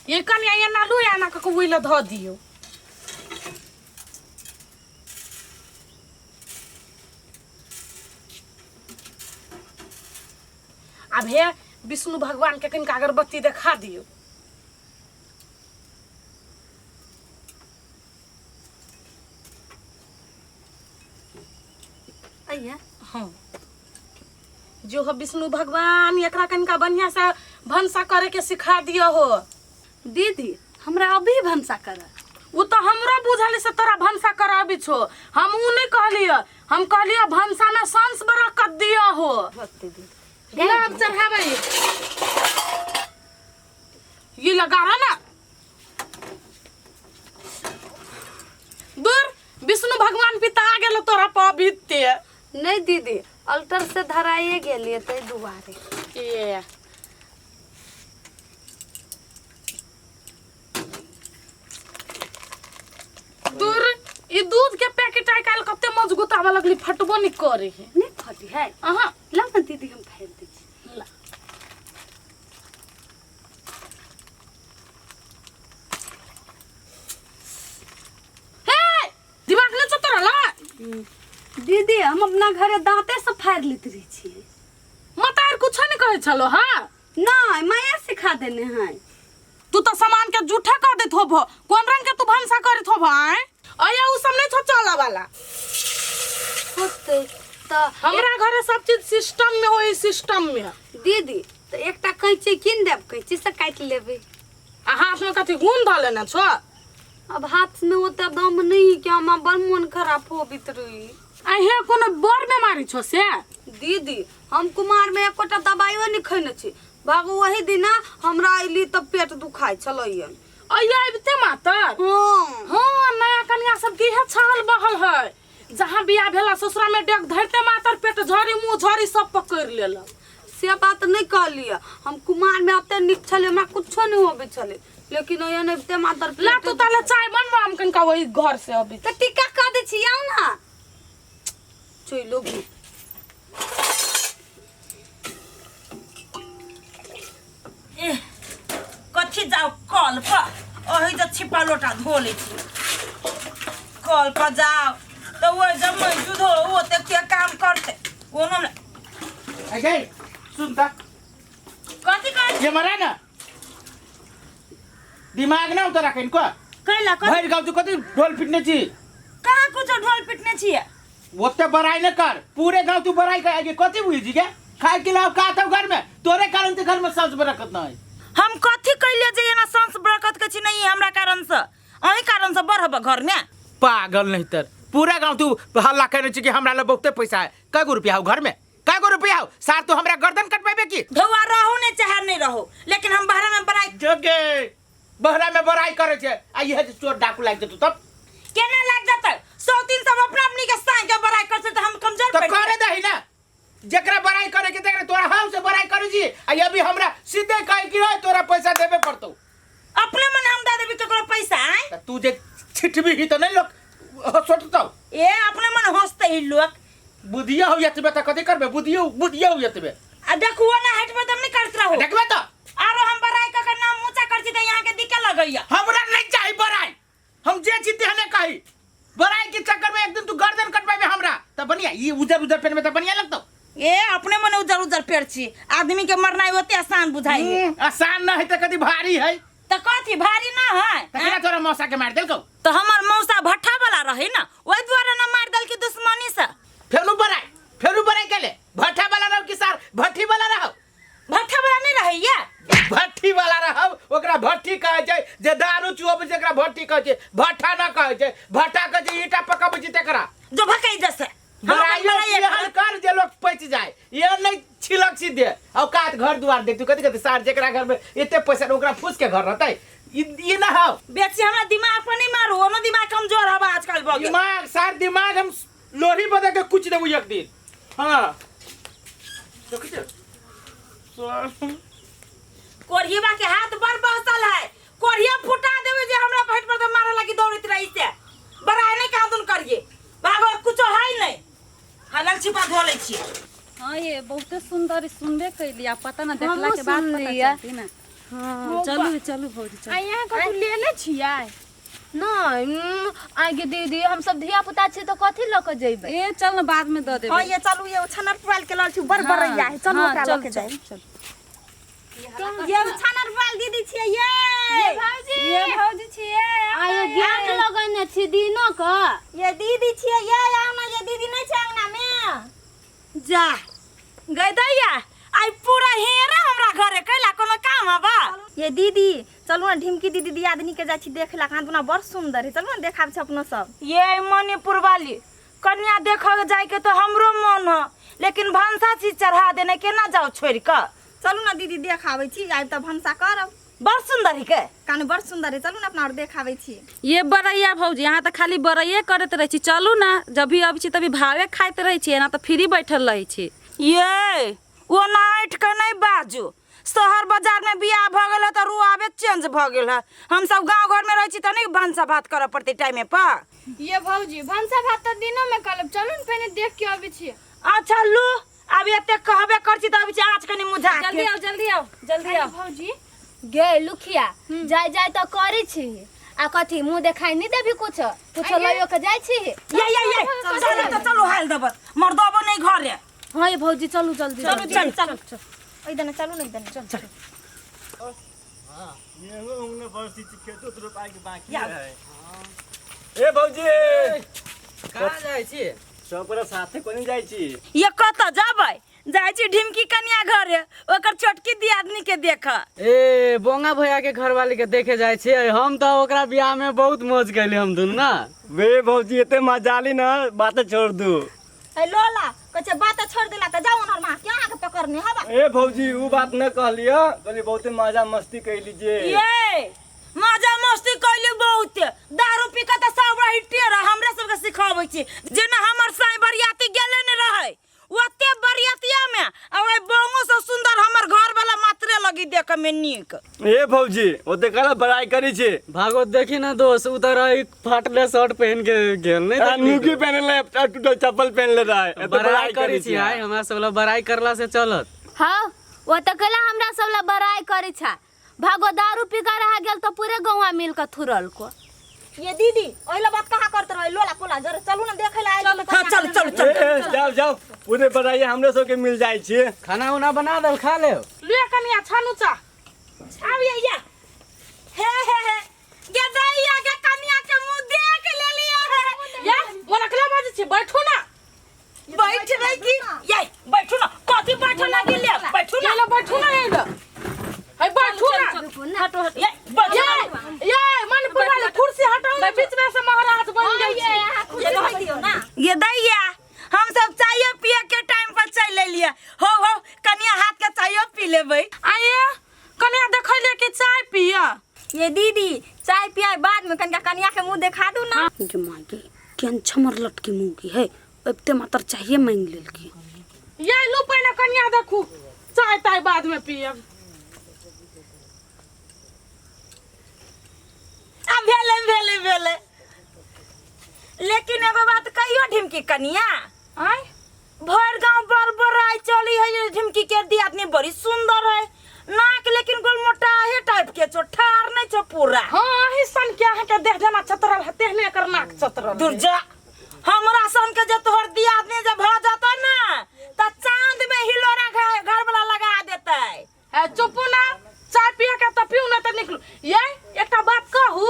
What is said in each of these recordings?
ये कनिया एना लू एना कऽ ओहि लए धऽ दियौ। आब हे विष्णु भगवान के कनिका अगरबत्ती देखा दियौ। अइया। हाँ, जो हो विष्णु भगवान, एकरा कनिका बढ़िया से भनसा करे के सिखा दियो हो। दीदी, हमरा अभी भनसा कर। उ तो हमरो बुझल से तोरा भनसा कराबी छो, हम उ नहीं कहलिय, हम कहलिय भनसा में सांस बरकत दियो हो। दीदी ला अब चढ़ाबै, ये लगा रहा ना दूर। विष्णु भगवान पिता आ गेल तोरा पवित्र। नहीं दीदी, अल्टर से धराइए गेलिए ताहि दुआरे। ए दूर, ई दूध के पैकेट आइ काल्हि कते मजबूत आबऽ लगली, फटबो नहीं करे है। नहीं फटी है। अहाँ ला ना दीदी, हम फाड़ि दै छी। ला। हे, दिमाग नहीं छौ तोरा? ला। दीदी, हम अपना घरे दांते से फाड़ि लैत रहै छियै। मतार कुछो नहीं कहै छलो? हाँ नहीं, माया सिखा देने है। तू तो सामान के जूठा कर देत होबो। कोन रंग के तू भनसा करत होबो? आय अया, उ सब नहीं छो चला वाला। होतै तऽ हमरा घरे सब चीज सिस्टम में होई, सिस्टम में। दीदी, तऽ एकटा कैंची कीन देब, कैंची से काटि लेबै। आ हाथ में कथी गुण धऽ लेने छो? अब हाथ में ओते दम नहीं कि हमरा बड़ मोन खराब होबित रही। आ हे, कोनो बड़ बीमारी छो से? दीदी, हम कुमार में एकोटा दवाइयो नहीं खैने छी। बाबू, वही दिना हमरा अयली तऽ पेट दुखाइ छलैया। अइया अबिते मातर? हाँ। हाँ, नया कन्या सब की है छहल बहल है, जहाँ बियाह भेला ससुरा में डेग धरते मातर पेट झड़ी मुंह झड़ी सब पकड़ लेलक। से बात नहीं कहलियै, हम कुमार में ओते नीक छलै, हमरा कुछो नहीं होबे छलै, लेकिन ओहन अबिते मातर ला तू ताले चाय बनबो, हम कनिका वही घर से अभी। तऽ टीका कऽ दै छी, आउ ना, चलो भी। एह, कथी जाउ कल पर, ओहि जे छिपा लोटा धो लै छी। कल पर जाउ तऽ ओहि जब मैं धो ओते के काम करते कोनो ने। अगे सुन त। कथी कर ये मरा ना दिमाग ना उतर रखे इनको। कैला कथी? भरि गाँव तू कथी ढोल पिटने छी? कहाँ कुछो ढोल पिटने छियै। ओते बड़ाई न कर, पूरे गांव तू बड़ाई कर आगे। कथी बुझी जी के खाए के लाओ का था घर में? तोरे कारण से घर में सांस बरकत न है। हम कथी कैले जे एना सांस बरकत के छी? नहीं, हमरा कारण से, अहीं कारण से बढ़ब घर में। पागल नहीं तर, पूरा गांव तू हल्ला करने छी कि हमरा लग बहुते पैसा है। कै गो रुपया हो घर में? कै गो रुपया हो सार? तू हमरा गर्दन कटवाबे की? धौआ रहू ने चाहे नहीं रहू, लेकिन हम बहरा में बड़ाई जोगे बहरा में बड़ाई करे छे आ इहे जे चोर डाकू लाग जेतौ तब केना लाग जेतै? सौ तीन सब अपना अपनी के साँझ के बड़ाई कर त हम कमजोर तो पड़ि करे जेबै। दही ना, जेकरा बड़ाई करे के तेकरा तोरा हम से बड़ाई करे छी आ अभी हमरा सीधे कहे कि रे तोरा पैसा देबे पड़तौ। अपने मन हम दे देबी ककरो पैसा आय? त तू जे छिटबी ही त नहीं लोग सोचतौ। ए, अपने मन हंसते ही लोग। बुधिया हो एतबे त कथी करबे? बुधियो बुधिया हो एतबे। आ देखू ना, हटबे तब नहीं करत रहू। देखबे त आरो हम बड़ाई क के नाम ऊंचा कर छी त यहाँ के दिक्कत लगैया। हमरा नहीं चाही बड़ाई, हम जे छी तेहने कही। बड़ाई के चक्कर में एक दिन तू गर्दन कटवाबे हमरा त बढ़िया। ई उजर उजर पेन में त बढ़िया लगतौ। ए, अपने मने उजर उजर पेड़ छी, आदमी के मरनाइ ओते आसान बुझाइ है। आसान न है त कथी भारी है? त कथी भारी ना है? त केना तोरा मौसा के मार देलकौ? त हमर मौसा भट्ठा वाला रहे ना, ओहि दुआरे ना मार देलकी दुश्मनी से। फेरू बड़ाई, फेरू बड़ाई केले भट्ठा वाला रहो कि सार भट्ठी वाला रहो? भट्ठा वाला नहीं रहैया। भट्ठी वाला रहो, ओकरा भट्ठी कहै छै जे दारू चुअबै छै, एकरा भट्ठी कहै छै, भट्ठा न कहै छै। भट्ठा कहै छै ईटा पकबै छै तेकरा। जो भकाई जैसे हम अपन बड़ाइयो बड़ाई एहन कर जे लोग पचि जाए, ये नहीं छिलक सीधे औकात घर दुआर देख तू कथी कथी सार जेकरा घर में एते पैसा रहे, ओकरा फूस के घर रहतै। ई ना हो। बेची हमरा दिमाग पर नहीं मारू, ओनो दिमाग कमजोर हवा आजकल भऽ गेल। दिमाग सार दिमाग हम लोही बदल के कुछ देबू एक दिन। हाँ देखै छियै? कोढ़ियबा के हाथ बड़ बहसल है, कोढ़िया फुटा देबे जे हमरा भेट पर मारे लगी दौड़ैत रही से। बड़ा नहीं कहाँ दुन करिए भागो, कुछो है नहीं, हलल छिपा धो लै छियै। हाँ, ये बहुते सुंदर सुनबे कैली आ पता ना देखला हमहूँ के बाद पता सुनलियै। चलती ना। हाँ चलू चलू भौजी चलू। आ यहाँ कतौ लेने छियै? नहीं, आगे दीदी हम सब धिया पुता छी तऽ कथी लऽ कऽ जेबै? ए चल न बाद में दऽ देबै। हाँ ये चलू, ये छनर पुआल के लल छी, बड़ बड़ैया है, चलू ओकरा लऽ के जाय। चल। ये छनर पुआल दीदी छियै ये। भौजी, ये भौजी छियै। आयो गेट लगेने छी दिनो कऽ। ये दीदी छियै ये, आउ ना, ये दीदी नहीं छै अंगना में। जा गई दैया, आई पूरा हेरा हमरा घरे कैला कोनो काम हबा। ये दीदी चलू ना, ढिमकी दीदी दियादनी के जाइ छी देख ला, कहाँ दुना बड़ सुंदर है, चलू ना देखाब छै अपनो सब। ये मणिपुर वाली कन्या देख जाय के तो हमरो मन ह, लेकिन भनसा चीज चढ़ा देने केना जाओ छोड़ के। चलू ना दीदी देखाबै छी, आब तऽ भनसा करब। बड़ सुंदर है के कान, बड़ सुंदर है, चलू ना अपना और देखाबै छी। ये बड़ैया भौजी, अहाँ तऽ खाली बड़ैये करैत रहै छी। चलू ना, जब भी अबै छी तभी भावे खाइत रहै छी, एना तऽ फ्री बैठल रहै छी। ये ओ नाइट के नहीं बाजू, शहर बाजार में बियाह भऽ गेल है तऽ रुआबे चेंज भऽ गेल है। हम सब गाँव घर में रहै छी तऽ नहीं भनसा भात करऽ पड़तै टाइमे पर। ये भौजी, भनसा भात तऽ दिनो में करब, चलू ने पहिने देख के अबै छी। अच्छा लू, अब एते कहबे कर छी तऽ अबै छी आँच कनि मुझा के। जल्दी आओ, जल्दी आओ, जल्दी आओ। भौजी गे लुखिया, जाय जाय तऽ करै छी आ कथी मुँह देखाइ नहि देबही? कुछ कुछो लइयो के जाइ छी? ये ये ये चलू तऽ चलू, हाल देब मर्दबो नहीं घरे। हाँ ये भौजी चलू जल्दी। चलू चल चल, ओहि दने चलू, नहीं दने चल। गेहूं उंगने बरसी छी, खेतो रोपाय के बाकी या। है। ए भौजी, कहाँ जाइ छी? सब गोरा साथे कोनी जाइ छी? ये कतऽ जाबै? जाइ छी ढिमकी कन्या घरे, ओकर छोटकी दियादनी के देख। ए बोंगा भैया के घरवाली के देखे जाइ छियै। हम तऽ ओकरा बियाह में बहुत मौज कैली हम दुनू ना। वे भौजी एते मजाली ना, बाते छोड़ दू। ए लोला कहै छै बात छोड़ देला तऽ जाउ ओनहर, माँ क्यों अहाँके पकड़ने हवा। ए भौजी, उ बात न कहलियो, कहली बहुते मजा मस्ती कैली जे। ये मजा मस्ती कैली बहुत, दारू पी के तऽ सब रही टेरा, हमरे सबके सिखाबै छी। जेना हमर साई बरियाती गेले ने रहै ओते बरियातिया में, आ ओहि बोंगो से सुंदर हमर घर वाला मात्रे लगी देख में नीक। ए भौजी, ओते काला बड़ाई करी छी। भागो देखी ना दोस्त, उधर रही फाटले शर्ट पहन के गेल नहीं आ, देखली? नुकी पहनले आ, टूटल चप्पल पहनले रहे, एते बड़ाई करी छी। आइ हमरा सब ला बड़ाई करला से चलत? हाँ, ओ तऽ कहला हमरा सब ला बड़ाई करै छा। भागो दारू पी के रहा गेल तऽ पूरे गौवा मिल के थुरल को। ये दीदी ओहि ला बात कहाँ करते रहे लोला पोला, जरे चलू ना देखे ला आयल छी। हाँ चल चल चल। ए, ए, जाओ जाओ, पूरे बड़ाई हमरे सब के मिल जाइ छी। खाना उना बना दल, खा ले। ले कनिया छानू चा। आब ये ये हे हे हे गे दैया के कन्या के मुंह देख लेलिए हे। ये मोनकला बाजै छी, बैठू ना। बैठ रही की ये? बैठू ना, कथी बैठो ना गेले, बैठू ना। ये लो बैठू ना, ये लो है बैठू ना। ये बैठू ये ना। ये मनपुर वाले कुर्सी हटाउ ना, बीच में से महाराज बन गेल छी। अहाँ खुशी भऽ दियौ ना। ये दैया हम सब चाय पिए के टाइम पर चल लेलिए। हो हो कन्या हाथ के चाय पी लेबै। आइए कन्या देखै ले कि चाय पिया? ये दीदी, चाय पियाए बाद में, कनिका कनिया के मुंह देखा दू ना। गे माय गे, केहन छमर लटकी मुँह है, अबिते मात्र चाहिए मांगि लेलकै। ये लू पहिने कन्या देखू, चाय ताय बाद में पियब। आ भेले भेले भेले, लेकिन एगो बात कहियो ढिमकी कनिया, आय भर गांव बड़बड़ाई चली है ये ढिमकी के दियादनी बड़ी सुंदर है, नाक लेकिन गोल मोटा है टाइप के छो, ठार नहीं छो पूरा। हाँ अही सन के अहाँ के देह जेना चतरल है तेहने एकर नाक चतरल है। दूर जा, हमरा सन के जे तोहर दियादनी जे भ जतौ ना त चांद में हिलोरा घर वाला लगा देतै। ए चुपू ना, चाय पिए के तऽ पीउ ना तऽ निकलू। ये एकटा बात कहू,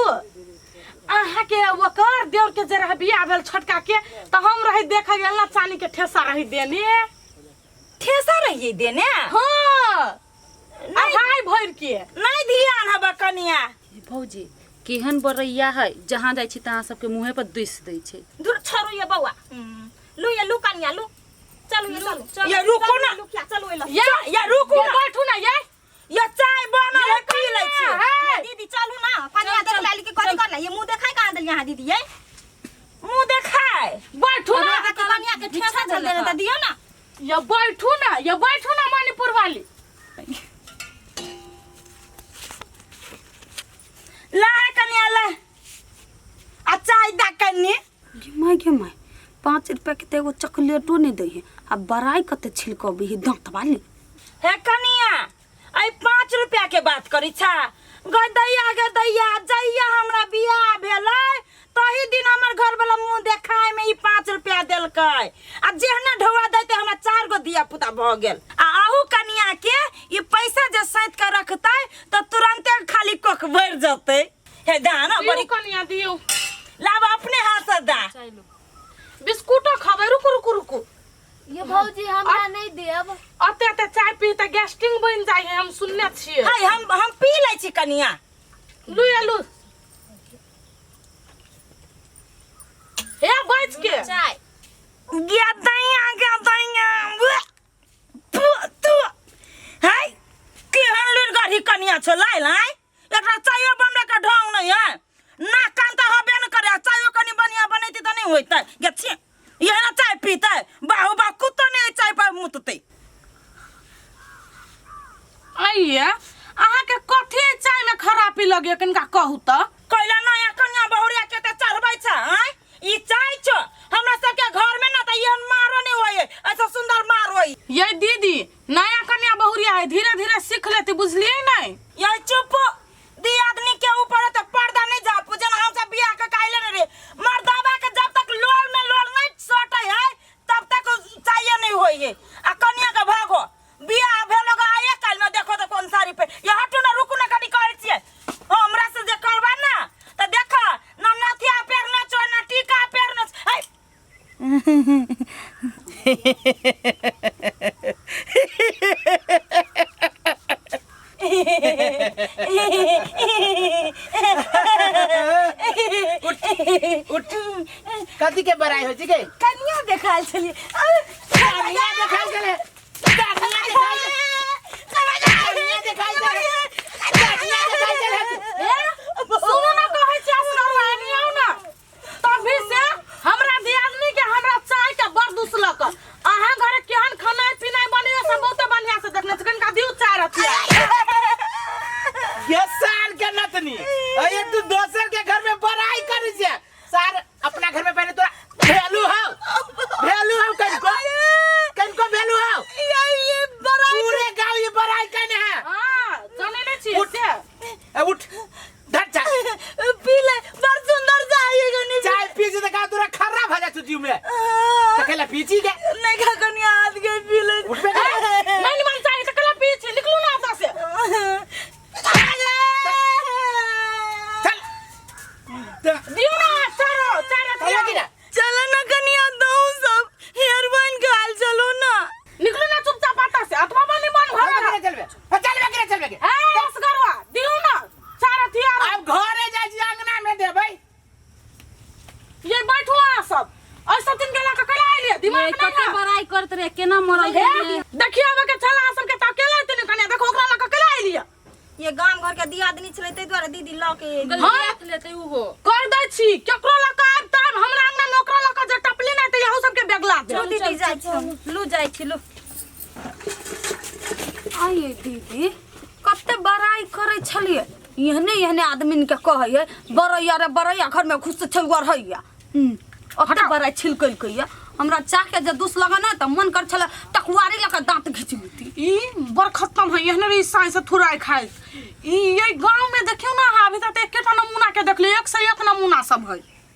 अहाँ के ओकर देवर के जे रहे बियाह भेल छोटका के, तऽ हम रही देखे गेल ना, चानी के ठेसा रही देने। ठेसा रहिए देने? हाँ अढ़ाई भरि के। नहीं ध्यान हबा कनिया। भौजी केहन बड़ैया है, जहाँ जाइ छी तहाँ सबके मुँहे पर दुसि दै छै। दूर छोड़ू ये बौआ, लू ये लू कनिया लू, चलू ये चलू चलू। ये रुको ना। लुकिया चलू ये ये ये रुको ये ना। बैठू ना ये। ये चाय बनल है पी लै छी। हे दीदी चलू ना, कनिया देख लाली के कथी करना, ये मुंह देखाय कहाँ देलियै अहाँ दीदी? ये मुंह देखाय बैठू ना। अहाँ के कनिया के ठेसा चल देने तऽ दियौ ना। ये बैठू ना, ये बैठू ना मणिपुर वाली। ला कनिया ला, आ चाय दा कनी। गे माय गे माय, 5 रुपया के तऽ एगो चॉकलेटो नहि दै है आ बड़ाई कते छिलकबै है दाँत वाली। हे कनिया, आई 5 5 रुपया के बात करी छा गई दैया गे दैया जैया हमरा बियाह भेलै तही दिन हमर घर वाला मुंह देखाय में ई 5 रुपया देलकै आ जेहने ढौआ दैते हमरा 4 गो धिया पुता भऽ गेल आ अहू कनिया के ई पैसा जे सैत के रखतै तऽ तुरंते खाली कोख भरि जतै। हे दा ना दियौ बड़ी कनिया दियौ। लाब अपने हाथ से दा। बिस्कुटो खबै। रुकू रुकू रुकू। ये भौजी हमरा नहीं देब। अते अते चाय पी तऽ गैस्ट्रिंग बनि जाइ है, हम सुनने छियै। हाय हम पी लै छी कनिया। लू या लू हे बच के चाय गया दैया गया दैया तू तू हाय केहन लुरि गढ़ी कनिया छौ लाइ लाइ एकरा चायो बनबै के ढंग नहीं है ना कान तऽ हबे न करे चायो कनि बढ़िया बनैती तऽ नहीं होइतै गे छी इहे चाय पीतै बाहु बा कुत्तो नहीं चाय पर मुततै। आइए अहाँके कथी चाय में खराबी लगे कनिका कहू तऽ। कैला नया कनिया बहुरिया के तऽ चढ़बै छै आँय ई चाय छौ हमरा सबके घर में ना तऽ एहन मारो नहीं होय ऐसा सुंदर मार होय। ये दीदी नया कन्या बहुरिया है धीरे धीरे सीख लेती बुझलिए नहीं। ये चुप दी आदमी के ऊपर तो पर्दा नहीं झापू जना हम सब बियाह के काइले नहीं रे मर्दाबा के जब तक लोल में लोल नहीं सटे है तब तक चाहिए नहीं होई है आ कन्या के भागो बियाह भेलो के आए काल में देखो तो कौन साड़ी पे ये हटू ना रुकू ना कनी कहै छियै हमरा से जे करबा ना त देख ना नथिया पेरने छो ना टीका पेरने छो है। उठ कथी के बड़ाई होइ छै गे? कनिया देखायल छलियै। कनिया देखायल छलै। कनिया देखायल छलै। कनिया देखायल छलै। कनिया देखायल छलै। सुनू ना कहै छी असगरवा एनी आउ ना। तभी से हमरा दियादनी के हमरा चाय के बड़ दुसलक। अहाँ घरे केहन खानाइ पिनाइ बनैया से बहुते बढ़िया से देखने छी। कनिका दियौ चाय रतिया। ये साल के नतनी अरे तू दोसर के घर में बड़ाई करी छे सार अपना घर में पहले तोरा वैल्यू हो वैल्यू हो कनको कनको वैल्यू हो ये बड़ाई पूरे गांव ये बड़ाई कने है। हां जानै नै छियै उठ। से। ए, उठ धर चाय पी ले बड़ सुंदर चाय है गनी। चाय पी से का तोरा खर्रा भजा छु जीव में तो केला पीची के नहीं खा कनी हाथ के पी ले। उठ बे के। नहीं निमन चाय त केला पी छी निकलू ना एतऽ से। चल दियौ ना चारो चार चलो रतिया। की ना चलो ना कनिया दऊ सब हेयर बन के आल चलो ना। निकलू ना चुपचाप एतऽ से अतबा बनी मन चल घर। बे चल बे चल बे चल बे। ए असगरवा दियौ ना चार रतिया। अब घरे जाइ छी अंगना में देबै। ये बैठू अहाँ सब ऐसा दिन गेला के केला एलियै दिमाग ये नहीं कते है। बड़ाई करत रहे केना मरल हे गेलै। देखियो आबे के छला अहाँ सबके त केला एते कनिया देखो ओकरा लऽ के केला एलियै। ये गाम घर के दियादनी छलै ताहि दुआरे दीदी लऽ के एली। हम लेते उहो कर दै छी केकरो लऽ के आबि तब हमरा अंगना में ओकरा लऽ के जे टपली नहि तऽ यहू सबके बेगला देब। चलू दीदी जाइ छी हम। लू जाइ छी लू। आइए दीदी कते बड़ाई करै छलियै एहने एहने आदमी के कहै है बड़ैया रे बड़ैया घर में घुस छै गढ़ैया। ओते बड़ाई छिलकलकैया हमरा चाह के जे दुस लगा ना त मन कर छले टकुआरी लऽ के दांत घिच लेती। ई बड़ खत्म है एहने रे साँझ से थुराय खाइत। ई ये गांव में देखियो ना अहाँ अभी तक एकेटा नमूना के देखलियै एक से एक नमूना सब है।